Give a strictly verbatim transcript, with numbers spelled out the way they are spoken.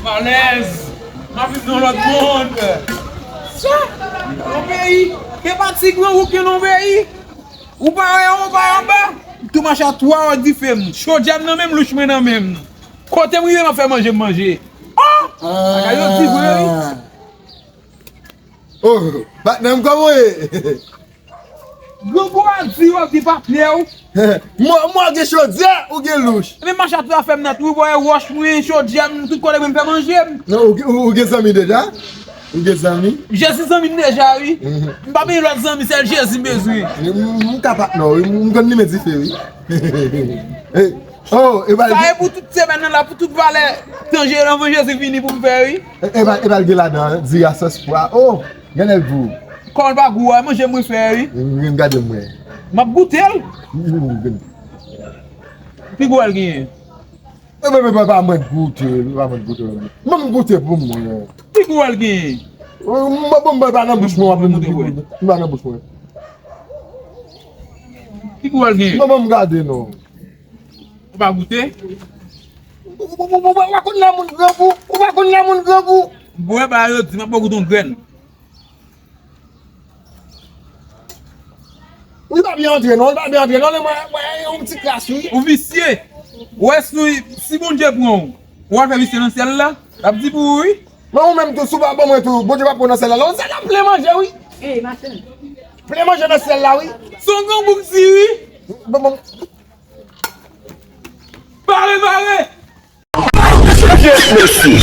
Alèz. M ap viv nan lòt mond. Sa, yon peyi, gen pa ti gran wouk yo nan peyi. Ou pa wè anwo, ou pa wè anba. M tou mache a twa wòt dife m. Chodyè m nan men m, louch mwen nan men m. Kote m rive, m ap fè manje m manje. Oh! Bagay yo di vre, wi. Oh, patnè m, kòman w ye? Grangou a di w ap gen patnè w. Mwen, mwen gen chodyè, ou gen louch. Ebyen, mache a twa fè m nan tou, bò e wòch mwen, chodyè m, tout kote mwen m fè manje m. Non, ou, ou, ou gen zanmi deja? Ou gen zanmi? Jezi zanmi m deja, wi. Mhm. M pa bezwen lòt zanmi, sèl Jezi m bezwen. M, m, m ka patnè w, wi. M, m konn limen dife, wi. Hey. Oh, e pa... Sa e pou tout semèn nan la, pou tout valè tan je-, anvan Jezi vini pou m fè, wi. E, e pa, e pa l gen ladan, diri a sòs pwa. Oh, gade l gou. Kòman l pa gou a, manje mwen fè, wi. M, m gade mwen. M ap goute l. M, m, m, m. Ki gou a l genyen? E, men, men, men, pa mwen goute, pa mwen goute. Ban m goute pou mwen. Ki gou a l genyen? Mwen, mwen, mwen, mwen pa nan bouch mwen, w ap vin di ki gou. Mwen pa nan bouch mwen. Ki gou a l genyen? Mwen, mwen, m gade non. Ou pa goute? Ou, ou, ou, ou, ou pa konn lè moun grangou? Ou pa konn lè moun grangou? Bwè ba yo di, m ap ba w goute yon grenn. Li pa byen antre non, li pa byen antre non, men mwen, mwen, yon ti kras wi. Ou visye. Ou wè si, si Bondye pran w, ou al fè visye nan syèl la, l ap di pou ou wi. Men ou menm tou, si w pa ban mwen tou, Bondye p ap pran w nan syèl la non, syèl la plen manje wi. Ey, machann. Plen manje nan syèl la wi. Se yon grangou k di wi. Bon, bon. Pare, pare! Pyès mesye.